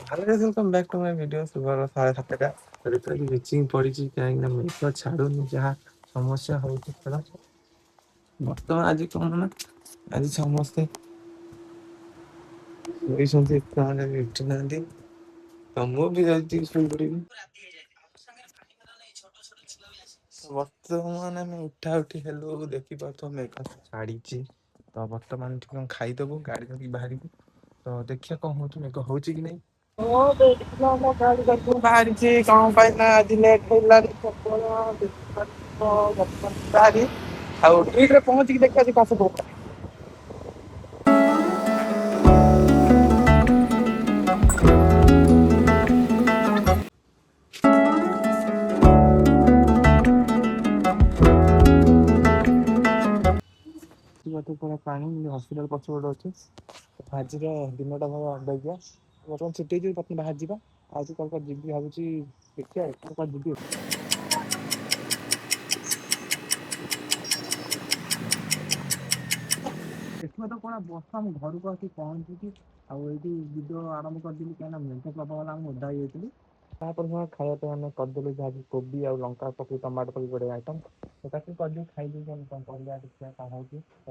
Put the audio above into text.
Hello guys, welcome back to my video. ସକାଳ 7:30। ଆଜି ମିଚିଂ ପଡ଼ିଛି, କାହିଁକିନା ମେଘ ଛାଡ଼ୁନି, ଯାହା ସମସ୍ୟା ହେଉଛି ଛାଡ଼। ବର୍ତ୍ତମାନ ଆଜି କ'ଣ ନା ଆଜି ସମସ୍ତେ ଶୋଇଛନ୍ତି, ଏତେବେଳେ ବି ଉଠିନାହାନ୍ତି, ତ ମୁଁ ବି ଯାଉଛି ଶୋଇପଡ଼ିବି। ବର୍ତ୍ତମାନ ଆମେ ଉଠା ଉଠି ହେଲୁ, ଦେଖିପାରୁଥିବ ମେଘ ଛାଡ଼ିଛି। ତ ବର୍ତ୍ତମାନ ଟିକେ କ'ଣ ଖାଇଦେବୁ, ଗାଡ଼ି ଧରିକି ବାହାରିବୁ। ତ ଦେଖିବା କ'ଣ ହେଉଛି, ମେଘ ହେଉଛି କି ନାହିଁ। ଗାଡ଼ି ଧରିକି ବାହାରିଛି, କ'ଣ ପାଇଁ ନା ଆଜି ଲେଟ୍ ହେଲାଣି ପ୍ରବଳ। ବର୍ତ୍ତମାନ ବାହାରି ଆଉ ଟ୍ରିଟ୍ରେ ପହଞ୍ଚିକି ଦେଖିବା ଆଜି କ'ଣ ସବୁ। ପୁରା ପାଣି ହସ୍ପିଟାଲ ପଛପଟେ ଅଛି। ଆଜିର ଦିନଟା ଭାବ ଅବାଗିଆ। ବର୍ତ୍ତମାନ ଛୁଟି ହେଇଯିବ, ବର୍ତ୍ତମାନ ବାହାରି ଯିବା। ଆଜି କ'ଣ କୁଆଡ଼େ ଯିବି ଭାବୁଛି, ଦେଖିବା କୁଆଡ଼େ ଯିବି। ଦେଖିବା ତ କ'ଣ ବର୍ଷା। ମୁଁ ଘରକୁ ଆସି ପହଞ୍ଚିଛି ଆଉ ଏଇଠି ଭିଡ଼ିଓ ଆରମ୍ଭ କରିଦେଲି, କାହିଁକିନା ମେଘ ପ୍ରବଳ ହେଲା, ମୁଁ ଓଦା ହେଇଯାଇଥିଲି। ତାପରେ ମୁଁ ଖାଇବା ପାଇଁ ଆମେ କରିଦେଲୁ, ଯାହାକି କୋବି ଆଉ ଲଙ୍କା ପକେଇ ଟମାଟୋ ପକେଇ ଗୋଟେ ଆଇଟମ୍। ତ ତାକୁ କରିଦେଇ ଖାଇଦେଇକି ଆମେ କ'ଣ କରିବା, ଦେଖିବା କ'ଣ ହେଉଛି। ତ